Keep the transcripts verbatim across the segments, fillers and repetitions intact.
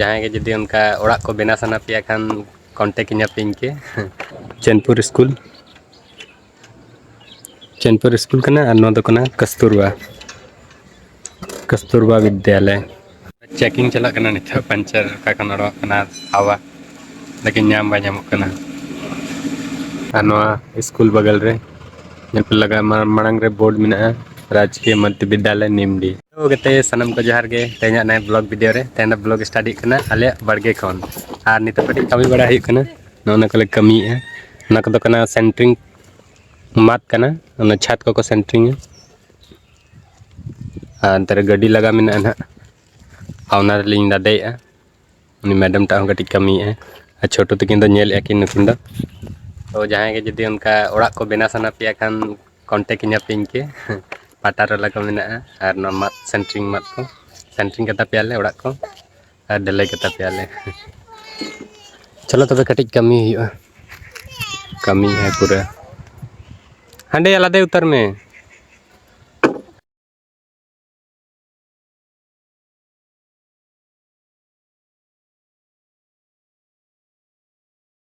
ᱡᱟᱦᱟᱸᱭ ᱜᱮ ᱡᱩᱫᱤ ᱚᱱᱠᱟ ᱚᱲᱟᱜ ᱠᱚ ᱵᱮᱱᱟᱣ ᱥᱟᱱᱟ ᱯᱮᱭᱟ ᱠᱷᱟᱱ, ᱠᱚᱱᱴᱮᱠ ᱤᱧᱟ ᱯᱮ ᱤᱧ ᱠᱮ᱾ ᱪᱮᱱᱯᱩᱨ ᱥᱠᱩᱞ, ᱪᱮᱱᱯᱩᱨ ᱥᱠᱩᱞ ᱠᱟᱱᱟ, ᱟᱨ ᱱᱚᱣᱟ ᱫᱚ ᱠᱟᱱᱟ ᱠᱟᱥᱛᱩᱨᱵᱟ, ᱠᱟᱥᱛᱩᱨᱵᱟ ᱵᱤᱫᱽᱭᱟᱞᱚᱭ᱾ ᱪᱮᱠᱤᱝ ᱪᱟᱞᱟᱜ ᱠᱟᱱᱟ ᱱᱤᱛᱚᱜ, ᱯᱟᱧᱪᱟᱨ ᱚᱠᱟ ᱠᱷᱚᱱ ᱚᱰᱚᱠᱚᱜ ᱠᱟᱱᱟ ᱦᱟᱣᱟ, ᱞᱮᱠᱤᱱ ᱧᱟᱢ ᱵᱟᱭ ᱧᱟᱢᱚᱜ ᱠᱟᱱᱟ᱾ ᱟᱨ ᱱᱚᱣᱟ ᱥᱠᱩᱞ ᱵᱟᱜᱟᱞ ᱨᱮ ᱧᱮᱞ ᱯᱮ ᱞᱟᱜᱟ ᱢᱟ-, ᱢᱟᱲᱟᱝ ᱨᱮ ᱵᱳᱨᱰ ᱢᱮᱱᱟᱜᱼᱟ, ᱨᱟᱡᱽᱠᱤᱭᱚ ᱢᱚᱫᱽᱫᱷᱚ ᱵᱤᱫᱽᱭᱟᱞᱚᱭ ᱱᱤᱢᱰᱤ᱾ ᱛᱚ ᱜᱟᱛᱮ ᱥᱟᱱᱟᱢ ᱠᱚ ᱡᱚᱦᱟᱨ ᱜᱮ᱾ ᱛᱮᱦᱮᱧᱟᱜ ᱱᱚᱣᱟ ᱵᱞᱚᱜ ᱵᱷᱤᱰᱤᱭᱳ ᱨᱮ, ᱛᱮᱦᱮᱧ ᱫᱚ ᱵᱞᱚᱜ ᱥᱴᱟᱨᱴ ᱦᱩᱭᱩᱜ ᱠᱟᱱᱟ ᱟᱞᱮᱭᱟᱜ ᱵᱟᱲᱜᱮ ᱠᱷᱚᱱ᱾ ᱟᱨ ᱱᱤᱛᱚᱜ ᱠᱟᱹᱴᱤᱡ ᱠᱟᱹᱢᱤ ᱵᱟᱲᱟ ᱦᱩᱭᱩᱜ ᱠᱟᱱᱟ, ᱱᱚᱜᱼᱚ ᱱᱚᱣᱟ ᱠᱚᱞᱮ ᱠᱟᱹᱢᱤᱭᱮᱫᱼᱟ᱾ ᱚᱱᱟ ᱠᱚᱫᱚ ᱠᱟᱱᱟ ᱥᱮᱱᱴᱨᱤᱝ ᱢᱟᱫ ᱠᱟᱱᱟ, ᱚᱱᱟ ᱪᱷᱟᱫᱽ ᱠᱚᱠᱚ ᱥᱮᱱᱴᱨᱤᱝᱟ᱾ ᱟᱨ ᱚᱱᱛᱮ ᱨᱮ ᱜᱟᱹᱰᱤ ᱞᱟᱜᱟ ᱢᱮᱱᱟᱜᱼᱟ ᱱᱟᱦᱟᱜ, ᱟᱨ ᱚᱱᱟ ᱨᱮᱞᱤᱧ ᱞᱟᱫᱮᱭᱮᱫᱼᱟ᱾ ᱩᱱᱤ ᱢᱮᱰᱟᱢ ᱴᱟᱜ ᱦᱚᱸ ᱠᱟᱹᱴᱤᱡ ᱠᱟᱹᱢᱤᱭᱮᱫᱼᱟᱭ, ᱟᱨ ᱪᱷᱳᱴᱩ ᱛᱟᱹᱠᱤᱱ ᱫᱚ ᱧᱮᱞᱮᱫᱼᱟ ᱠᱤᱱ ᱱᱩᱠᱤᱱ ᱫᱚ᱾ ᱛᱚ ᱡᱟᱦᱟᱸᱭ ᱜᱮ ᱡᱩᱫᱤ ᱚᱱᱠᱟ ᱚᱲᱟᱜ ᱠᱚ ᱵᱮᱱᱟᱣ ᱥᱟᱱᱟ ᱯᱮᱭᱟ ᱠᱷᱟᱱ, ᱠᱚᱱᱴᱮᱠ ᱤᱧᱟ ᱯᱮ ᱤᱧ ᱠᱮ᱾ ᱯᱟᱴᱟ ᱨᱮ ᱞᱟᱜᱟᱣ ᱢᱮᱱᱟᱜᱼᱟ, ᱟᱨ ᱱᱚᱣᱟ ᱢᱟᱫ ᱥᱮᱱᱴᱨᱤᱝ ᱢᱟᱫ ᱠᱚ ᱥᱮᱱᱴᱨᱤᱝ ᱠᱟᱛᱟ ᱯᱮᱭᱟᱞᱮ ᱚᱲᱟᱜ ᱠᱚ, ᱟᱨ ᱰᱷᱟᱹᱞᱟᱹᱭ ᱠᱟᱛᱟ ᱯᱮᱭᱟᱞᱮ᱾ ᱪᱚᱞᱚ ᱛᱚᱵᱮ ᱠᱟᱹᱴᱤᱡ ᱠᱟᱹᱢᱤ ᱦᱩᱭᱩᱜᱼᱟ, ᱠᱟᱹᱢᱤᱭᱮᱫᱼᱟᱭ ᱯᱩᱨᱟᱹ᱾ ᱦᱟᱸᱰᱮ ᱞᱟᱫᱮ ᱩᱛᱟᱹᱨ ᱢᱮ᱾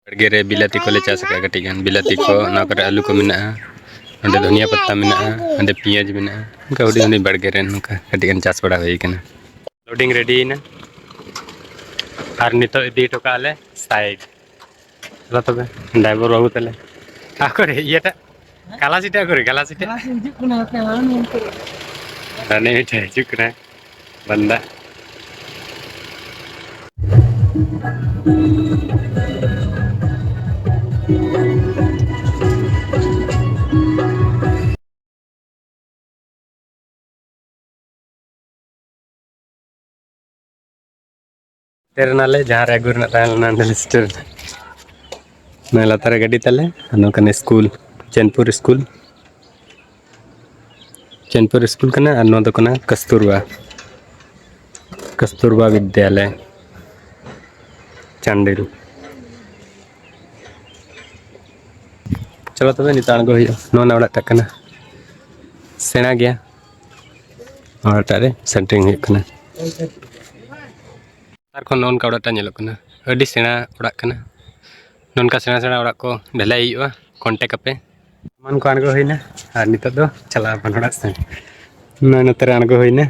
ᱵᱟᱲᱜᱮ ᱨᱮ ᱵᱤᱞᱟᱹᱛᱤ ᱠᱚᱞᱮ ᱪᱟᱥ ᱟᱠᱟᱫᱼᱟ, ᱠᱟᱹᱴᱤᱡ ᱜᱟᱱ ᱵᱤᱞᱟᱹᱛᱤ ᱠᱚ, ᱚᱱᱟ ᱠᱚᱨᱮ ᱟᱹᱞᱩ ᱠᱚ ᱢᱮᱱᱟᱜᱼᱟ, ᱚᱸᱰᱮ ᱫᱷᱩᱱᱤᱭᱟᱹ ᱯᱟᱛᱟ ᱢᱮᱱᱟᱜᱼᱟ, ᱚᱸᱰᱮ ᱯᱮᱸᱭᱟᱡᱽ ᱢᱮᱱᱟᱜᱼᱟ, ᱚᱱᱠᱟ ᱦᱩᱰᱤᱧ ᱦᱩᱰᱤᱧ ᱵᱟᱲᱜᱮ ᱨᱮ ᱱᱚᱝᱠᱟ ᱠᱟᱹᱴᱤᱡ ᱜᱟᱱ ᱪᱟᱥ ᱵᱟᱲᱟ ᱦᱩᱭ ᱠᱟᱱᱟ᱾ ᱞᱳᱰᱤᱝ ᱨᱮᱰᱤᱭᱮᱱᱟ, ᱟᱨ ᱱᱤᱛᱚᱜ ᱤᱫᱤ ᱦᱚᱴᱚ ᱠᱟᱜᱼᱟ ᱞᱮ ᱥᱟᱭᱤᱰ᱾ ᱪᱚᱞᱚ ᱛᱚᱵᱮ, ᱰᱨᱟᱭᱵᱷᱟᱨ ᱵᱟᱹᱵᱩ ᱛᱟᱞᱮ᱾ ᱚᱠᱚᱨᱮ ᱤᱭᱟᱹᱴᱟᱜ? ᱠᱟᱞᱟ ᱥᱤᱴᱟ ᱚᱠᱚᱨᱮ? ᱠᱟᱞᱟ ᱥᱤᱴᱟ? ᱠᱟᱞᱟ ᱥᱤᱴ ᱦᱤᱡᱩᱜ ᱠᱟᱱᱟ, ᱦᱟᱯᱮ, ᱦᱟᱱᱮ ᱚᱱᱛᱮ ᱨᱮ᱾ ᱦᱟᱱᱮ ᱢᱤᱫᱴᱮᱱ ᱦᱤᱡᱩᱜ ᱠᱟᱱᱟ, ᱵᱟᱱᱫᱟ᱾ ᱥᱮᱴᱮᱨ ᱮᱱᱟᱞᱮ, ᱡᱟᱦᱟᱸ ᱨᱮ ᱟᱹᱜᱩ ᱨᱮᱱᱟᱜ ᱛᱟᱦᱮᱸ ᱞᱮᱱᱟ, ᱚᱸᱰᱮ ᱞᱮ ᱥᱮᱴᱮᱨ ᱮᱱᱟ᱾ ᱱᱚᱣᱟ ᱞᱟᱛᱟᱨ ᱨᱮ ᱜᱟᱹᱰᱤ ᱛᱟᱞᱮ, ᱟᱨ ᱱᱚᱝᱠᱟᱱ ᱥᱠᱩᱞ, ᱪᱮᱱᱯᱩᱨ ᱥᱠᱩᱞ᱾ ᱪᱮᱱᱯᱩᱨ ᱥᱠᱩᱞ ᱠᱟᱱᱟ, ᱟᱨ ᱱᱚᱣᱟ ᱫᱚ ᱠᱟᱱᱟ ᱠᱟᱥᱛᱩᱨᱵᱟ, ᱠᱟᱥᱛᱩᱨᱵᱟ ᱵᱤᱫᱽᱭᱟᱞᱚᱭ, ᱪᱟᱱᱰᱤᱞ᱾ ᱪᱚᱞᱚ ᱛᱚᱵᱮ, ᱱᱤᱛᱚᱜ ᱟᱬᱜᱚ ᱦᱩᱭᱩᱜᱼᱟ᱾ ᱱᱚᱣᱟ ᱚᱲᱟᱜ ᱴᱟᱜ ᱠᱟᱱᱟ, ᱥᱮᱬᱟ ᱜᱮᱭᱟ᱾ ᱚᱱᱟᱴᱟᱜ ᱨᱮ ᱥᱮᱱᱴᱨᱤᱝ ᱦᱩᱭᱩᱜ ᱠᱟᱱᱟ᱾ ᱟᱨ ᱠᱷᱚᱱ ᱱᱚᱜᱼᱚ ᱱᱚᱝᱠᱟ ᱚᱲᱟᱜ ᱴᱟᱜ ᱧᱮᱞᱚᱜ ᱠᱟᱱᱟ᱾ ᱟᱹᱰᱤ ᱥᱮᱬᱟ ᱚᱲᱟᱜ ᱠᱟᱱᱟ᱾ ᱱᱚᱝᱠᱟ ᱥᱮᱬᱟ ᱥᱮᱬᱟ ᱚᱲᱟᱜ ᱠᱚ ᱰᱷᱟᱞᱟᱭ ᱦᱩᱭᱩᱜᱼᱟ, contact ᱟᱯᱮ᱾ ᱥᱟᱢᱟᱱ ᱠᱚ ᱟᱬᱜᱚ ᱦᱩᱭᱱᱟ ᱟᱨ ᱱᱤᱛᱚᱜ ᱫᱚ ᱪᱟᱞᱟᱣ ᱟᱵᱚᱱ ᱚᱲᱟᱜ ᱥᱮᱱ᱾ ᱱᱚᱜᱼᱚᱭ ᱱᱚᱛᱮ ᱨᱮ ᱟᱬᱜᱚ ᱦᱩᱭᱱᱟ᱾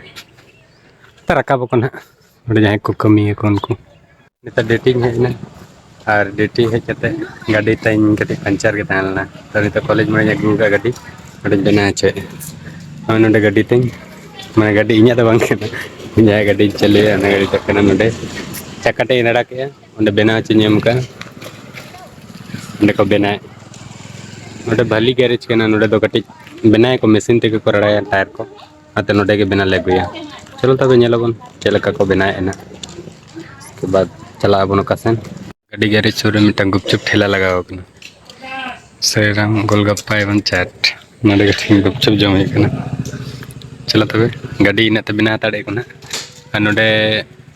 ᱱᱮᱛᱟᱨ ᱨᱟᱠᱟᱵ ᱟᱠᱚ ᱱᱟᱦᱟᱜ ᱚᱸᱰᱮ ᱡᱟᱦᱟᱸᱭ ᱠᱚ ᱠᱟᱹᱢᱤᱭᱟᱠᱚ ᱩᱱᱠᱩ᱾ ᱱᱮᱛᱟᱨ duty ᱤᱧ ᱦᱮᱡ ᱮᱱᱟ ᱟᱨ duty ᱦᱮᱡ ᱠᱟᱛᱮ ᱜᱟᱹᱰᱤ ᱛᱤᱧ ᱠᱟᱹᱴᱤᱡ puncture ᱜᱮ ᱛᱟᱦᱮᱸ ᱞᱮᱱᱟ᱾ ᱛᱚ ᱱᱤᱛᱚᱜ ᱠᱚᱞᱮᱡᱽ ᱢᱚᱬᱮᱧ ᱟᱹᱜᱩ ᱟᱠᱟᱫ ᱜᱟᱹᱰᱤ, ᱱᱚᱸᱰᱮᱧ ᱵᱮᱱᱟᱣ ᱦᱚᱪᱚᱭᱮᱫᱼᱟ᱾ ᱱᱚᱜᱼᱚᱭ ᱱᱚᱸᱰᱮ ᱜᱟᱹᱰᱤ ᱛᱤᱧ, ᱢᱟᱱᱮ ᱜᱟᱹᱰᱤ ᱤᱧᱟᱹᱜ ᱫᱚ ᱵᱟᱝ ᱠᱟᱱᱟ, ᱤᱧ ᱡᱟᱦᱟᱸᱭ ᱜᱟᱹᱰᱤᱧ ᱪᱟᱹᱞᱩᱭᱟ ᱚᱱᱟ ᱜᱟᱹᱰᱤ ᱫᱚ ᱠᱟᱱᱟ᱾ ᱱᱚᱸᱰᱮ ᱪᱟᱠᱟ ᱴᱟᱜ ᱤᱧ ᱨᱟᱲᱟ ᱠᱮᱫᱼᱟ, ᱚᱸᱰᱮ ᱵᱮᱱᱟᱣ ᱦᱚᱪᱚᱧ ᱮᱢ ᱠᱟᱜᱼᱟ, ᱚᱸᱰᱮ ᱠᱚ ᱵᱮᱱᱟᱣᱮᱫ᱾ ᱱᱚᱸᱰᱮ ᱵᱷᱟᱹᱞᱤ garage ᱠᱟᱱᱟ, ᱱᱚᱸᱰᱮ ᱫᱚ ᱠᱟᱹᱴᱤᱡ ᱵᱮᱱᱟᱣ ᱟᱠᱚ, machine ᱛᱮᱜᱮ ᱠᱚ ᱨᱟᱲᱟᱭᱟ tyre ᱠᱚ, ᱚᱱᱟᱛᱮ ᱱᱚᱸᱰᱮ ᱜᱮ ᱵᱮᱱᱟᱣ ᱞᱮ ᱟᱹᱜᱩᱭᱟ᱾ ᱪᱚᱞᱚ ᱛᱚᱵᱮ ᱧᱮᱞ ᱟᱵᱚᱱ ᱪᱮᱫ ᱞᱮᱠᱟ ᱠᱚ ᱵᱮᱱᱟᱣᱮᱫᱼᱟ ᱱᱟᱜ᱾ ᱩᱥᱠᱮ ᱵᱟᱫ ᱪᱟᱞᱟᱜ ᱟᱵᱚᱱ ᱚᱠᱟ ᱥᱮᱱ᱾ ᱜᱟᱹᱰᱤ garage ᱥᱩᱨ ᱨᱮ ᱢᱤᱫᱴᱟᱝ ᱜᱩᱯᱪᱩᱯ ᱴᱷᱮᱞᱟ ᱞᱟᱜᱟᱣ ᱟᱠᱟᱱᱟ᱾ ᱥᱨᱤᱨᱟᱢ ᱜᱳᱞᱜᱟᱯᱯᱟ ᱮᱵᱚᱝ ᱪᱟᱴ, ᱱᱚᱸᱰᱮ ᱜᱮ ᱛᱮᱦᱮᱧ ᱜᱩᱯᱪᱩᱯ ᱡᱚᱢ ᱦᱩᱭᱩᱜ ᱠᱟᱱᱟ᱾ ᱪᱚᱞᱚ ᱛᱚᱵᱮ, ᱜᱟᱹᱰᱤ ᱤᱱᱟᱹᱜ ᱛᱮ ᱵᱮᱱᱟᱣ ᱦᱟᱛᱟᱲᱮᱫ ᱠᱚ ᱱᱟᱜ᱾ ᱟᱨ ᱱᱚᱸᱰᱮ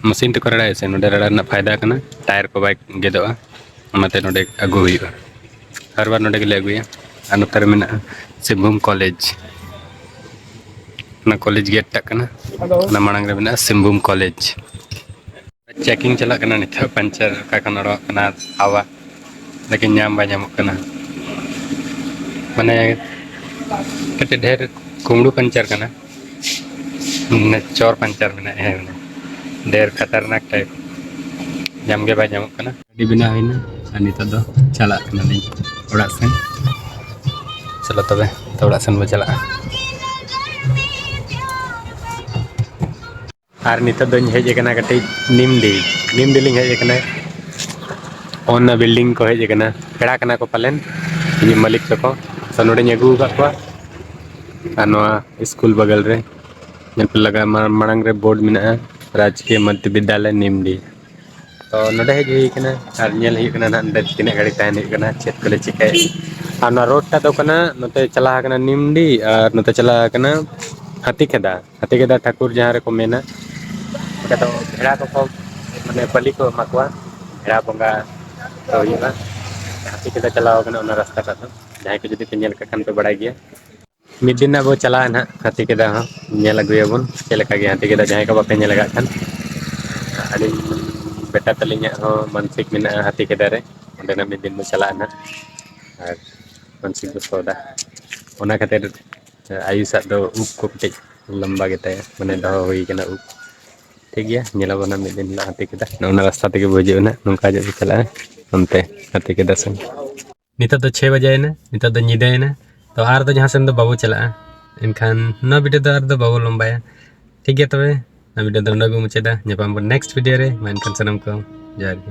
machine ᱛᱮᱠᱚ ᱨᱟᱲᱟᱭᱟ ᱥᱮ, ᱱᱚᱸᱰᱮ ᱨᱟᱲᱟ ᱨᱮᱱᱟᱜ ᱯᱷᱟᱭᱫᱟ ᱠᱟᱱᱟ, tyre ᱠᱚ ᱵᱟᱭ ᱜᱮᱫᱚᱜᱼᱟ, ᱚᱱᱟᱛᱮ ᱱᱚᱸᱰᱮ ᱟᱹᱜᱩ ᱦᱩᱭᱩᱜᱼᱟ᱾ ᱦᱟᱨ ᱵᱟᱨ ᱱᱚᱸᱰᱮ ᱜᱮᱞᱮ ᱟᱹᱜᱩᱭᱟ᱾ ᱟᱨ ᱱᱚᱛᱮ ᱨᱮ ᱢᱮᱱᱟᱜᱼᱟ ᱥᱤᱝᱵᱷᱩᱢ ᱠᱚᱞᱮᱡᱽ, ᱚᱱᱟ ᱠᱚᱞᱮᱡᱽ gate ᱴᱟᱜ ᱠᱟᱱᱟ, ᱚᱱᱟ ᱢᱟᱲᱟᱝ ᱨᱮ ᱢᱮᱱᱟᱜᱼᱟ ᱥᱤᱝᱵᱷᱩᱢ ᱠᱚᱞᱮᱡᱽ᱾ Checking ᱪᱟᱞᱟᱜ ᱠᱟᱱᱟ ᱱᱤᱛᱚᱜ, puncture ᱚᱠᱟ ᱠᱷᱚᱱ ᱚᱰᱚᱠᱚᱜ ᱠᱟᱱᱟ ᱦᱟᱣᱟ, ᱞᱮᱠᱤᱱ ᱧᱟᱢ ᱵᱟᱭ ᱧᱟᱢᱚᱜ ᱠᱟᱱᱟ᱾ ᱢᱟᱱᱮ ᱠᱟᱹᱴᱤᱡ ᱰᱷᱮᱨ ᱠᱩᱢᱲᱩ puncture ᱠᱟᱱᱟ, ᱢᱟᱱᱮ ᱪᱚᱨ puncture ᱢᱮᱱᱟᱜᱼᱟ, ᱦᱮᱸ, ᱰᱷᱮᱨ ᱠᱷᱟᱛᱟᱨᱱᱟᱠ type, ᱧᱟᱢ ᱜᱮ ᱵᱟᱭ ᱧᱟᱢᱚᱜ ᱠᱟᱱᱟ᱾ ᱜᱟᱹᱰᱤ ᱵᱮᱱᱟᱣ ᱦᱩᱭᱱᱟ ᱟᱨ ᱱᱤᱛᱚᱜ ᱫᱚ ᱪᱟᱞᱟᱜ ᱠᱟᱱᱟᱞᱤᱧ ᱚᱲᱟᱜ ᱥᱮᱱ᱾ ᱪᱚᱞᱚ ᱛᱚᱵᱮ, ᱛᱚ ᱚᱲᱟᱜ ᱥᱮᱱ ᱵᱚ ᱪᱟᱞᱟᱜᱼᱟ᱾ ᱟᱨ ᱱᱤᱛᱚᱜ ᱫᱚᱧ ᱦᱮᱡ ᱟᱠᱟᱱᱟ ᱠᱟᱹᱴᱤᱡ ᱱᱤᱢᱰᱤ, ᱱᱤᱢᱰᱤ ᱞᱤᱧ ᱦᱮᱡ ᱟᱠᱟᱱᱟ᱾ ᱚᱱᱟ building ᱠᱚ ᱦᱮᱡ ᱟᱠᱟᱱᱟ, ᱯᱮᱲᱟ ᱠᱟᱱᱟ ᱠᱚ ᱯᱟᱞᱮᱱ ᱤᱧᱤᱡ ᱢᱟᱹᱞᱤᱠ ᱛᱟᱠᱚ, ᱛᱚ ᱱᱚᱰᱮᱧ ᱟᱹᱜᱩ ᱟᱠᱟᱫ ᱠᱚᱣᱟ᱾ ᱟᱨ ᱱᱚᱣᱟ ᱥᱠᱩᱞ ᱵᱟᱜᱟᱞ ᱨᱮ ᱧᱮᱞ ᱯᱮ ᱞᱟᱜᱟ ᱢᱟ-, ᱢᱟᱲᱟᱝ ᱨᱮ board ᱢᱮᱱᱟᱜᱼᱟ, ᱨᱟᱡᱽᱠᱤᱭᱚ ᱢᱚᱫᱽᱫᱷᱚ ᱵᱤᱫᱽᱫᱟᱞᱚᱭ ᱱᱤᱢᱰᱤ᱾ ᱛᱚ ᱱᱚᱰᱮ ᱦᱮᱡ ᱦᱩᱭ ᱠᱟᱱᱟ ᱟᱨ ᱧᱮᱞ ᱦᱩᱭᱩᱜ ᱠᱟᱱᱟ ᱱᱟᱦᱟᱜ ᱱᱚᱰᱮ ᱛᱤᱱᱟᱹᱜ ᱜᱷᱟᱹᱲᱤᱡ ᱛᱟᱦᱮᱱ ᱦᱩᱭᱩᱜ ᱠᱟᱱᱟ, ᱪᱮᱫ ᱠᱚᱞᱮ ᱪᱤᱠᱟᱹᱭᱟ᱾ ᱟᱨ ᱱᱚᱣᱟ road ᱴᱟᱜ ᱫᱚ ᱠᱟᱱᱟ, ᱱᱚᱛᱮ ᱪᱟᱞᱟᱣ ᱠᱟᱱᱟ ᱱᱤᱢᱰᱤ ᱟᱨ ᱱᱚᱛᱮ ᱪᱟᱞᱟᱣ ᱠᱟᱱᱟ ᱦᱟᱹᱛᱤ ᱠᱷᱮᱫᱟ᱾ ᱦᱟᱹᱛᱤ ᱠᱷᱮᱫᱟ ᱴᱷᱟᱹᱠᱩᱨ ᱡᱟᱦᱟᱸ ᱨᱮᱠᱚ ᱢᱮᱱᱟ, ᱚᱸᱰᱮ ᱫᱚ ᱵᱷᱮᱲᱟ ᱠᱚᱠᱚ, ᱢᱟᱱᱮ, ᱵᱟᱹᱞᱤ ᱠᱚ ᱮᱢᱟ ᱠᱚᱣᱟ, ᱵᱷᱮᱲᱟ ᱵᱚᱸᱜᱟ ᱠᱚ ᱦᱩᱭᱩᱜᱼᱟ᱾ ᱦᱟᱹᱛᱤ ᱠᱷᱮᱫᱟ ᱪᱟᱞᱟᱣ ᱠᱟᱱᱟ ᱚᱱᱟ ᱨᱟᱥᱛᱟ ᱴᱟᱜ ᱫᱚ, ᱡᱟᱦᱟᱸᱭ ᱠᱚ ᱡᱩᱫᱤ ᱯᱮ ᱧᱮᱞ ᱠᱟᱜ ᱠᱷᱟᱱ ᱯᱮ ᱵᱟᱲᱟᱭ ᱜᱮᱭᱟ᱾ ᱢᱤᱫ ᱫᱤᱱ ᱱᱟᱜ ᱵᱚ ᱪᱟᱞᱟᱜᱼᱟ ᱱᱟᱦᱟᱜ ᱦᱟᱹᱛᱤ ᱠᱷᱮᱫᱟ ᱦᱚᱸ, ᱧᱮᱞ ᱟᱹᱜᱩᱭᱟᱵᱚᱱ ᱪᱮᱫ ᱞᱮᱠᱟ ᱜᱮ ᱦᱟᱹᱛᱤ ᱠᱷᱮᱫᱟ, ᱡᱟᱦᱟᱸᱭ ᱠᱚ ᱵᱟᱯᱮ ᱧᱮᱞ ᱟᱠᱟᱫ ᱠᱷᱟᱱ᱾ ᱟᱹᱞᱤᱧ ᱵᱮᱴᱟ ᱛᱟᱹᱞᱤᱧᱟᱜ ᱦᱚᱸ ᱢᱟᱱᱥᱤᱠ ᱢᱮᱱᱟᱜᱼᱟ ᱦᱟᱹᱛᱤ ᱠᱷᱮᱫᱟ ᱨᱮ, ᱚᱸᱰᱮᱱᱟᱜ ᱢᱤᱫ ᱫᱤᱱ ᱵᱚ ᱪᱟᱞᱟᱜᱼᱟ ᱱᱟᱦᱟᱜ᱾ ᱟᱨ ᱢᱟᱱᱥᱤᱠ ᱵᱚ ᱥᱚᱫᱟ, ᱚᱱᱟ ᱠᱷᱟᱹᱛᱤᱨ ᱟᱭᱩᱥᱟᱜ ᱫᱚ ᱩᱵ ᱠᱚ ᱠᱟᱹᱴᱤᱡ ᱞᱟᱢᱵᱟ ᱜᱮᱛᱟᱭᱟ, ᱢᱟᱱᱮ ᱫᱚᱦᱚ ᱦᱩᱭ ᱠᱟᱱᱟ ᱩᱵ᱾ ᱴᱷᱤᱠ ᱜᱮᱭᱟ, ᱧᱮᱞᱟᱵᱚᱱ ᱱᱟᱦᱟᱜ ᱢᱤᱫ ᱫᱤᱱ ᱦᱤᱞᱳᱜ ᱦᱟᱹᱛᱤ ᱠᱷᱮᱫᱟ᱾ ᱱᱚᱜᱼᱚ ᱱᱟ ᱨᱟᱥᱛᱟ ᱛᱮᱜᱮ ᱵᱚ ᱦᱤᱡᱩᱜᱼᱟ ᱱᱟᱦᱟᱜ, ᱱᱚᱝᱠᱟ ᱧᱚᱜ ᱵᱚ ᱪᱟᱞᱟᱜᱼᱟ ᱚᱱᱛᱮ ᱦᱟᱹᱛᱤ ᱠᱷᱮᱫᱟ ᱥᱮᱱ᱾ ᱱᱤᱛᱚᱜ ᱫᱚ ᱪᱷᱚᱭ ᱵᱟᱡᱟᱭᱮᱱᱟ, ᱱᱤᱛᱚᱜ ᱫᱚ ᱧᱤᱫᱟᱹᱭᱮᱱᱟ, ᱛᱚ ᱟᱨ ᱫᱚ ᱡᱟᱦᱟᱸ ᱥᱮᱱ ᱫᱚ ᱵᱟᱵᱚ ᱪᱟᱞᱟᱜᱼᱟ᱾ ᱮᱱᱠᱷᱟᱱ ᱱᱚᱣᱟ ᱵᱷᱤᱰᱤᱭᱳ ᱫᱚ ᱟᱨ ᱫᱚ ᱵᱟᱵᱚ ᱞᱚᱢᱵᱟᱭᱟ᱾ ᱴᱷᱤᱠ ᱜᱮᱭᱟ, ᱛᱚᱵᱮ ᱱᱚᱣᱟ ᱵᱷᱤᱰᱤᱭᱳ ᱫᱚ ᱱᱚᱰᱮ ᱜᱮ ᱢᱩᱪᱟᱹᱫᱟ᱾ ᱧᱟᱯᱟᱢ ᱵᱚᱱ ᱱᱮᱠᱥᱴ ᱵᱷᱤᱰᱤᱭᱳ ᱨᱮ᱾ ᱢᱟ ᱮᱱᱠᱷᱟᱱ ᱥᱟᱱᱟᱢ ᱠᱚ ᱡᱚᱦᱟᱨ ᱜᱮ᱾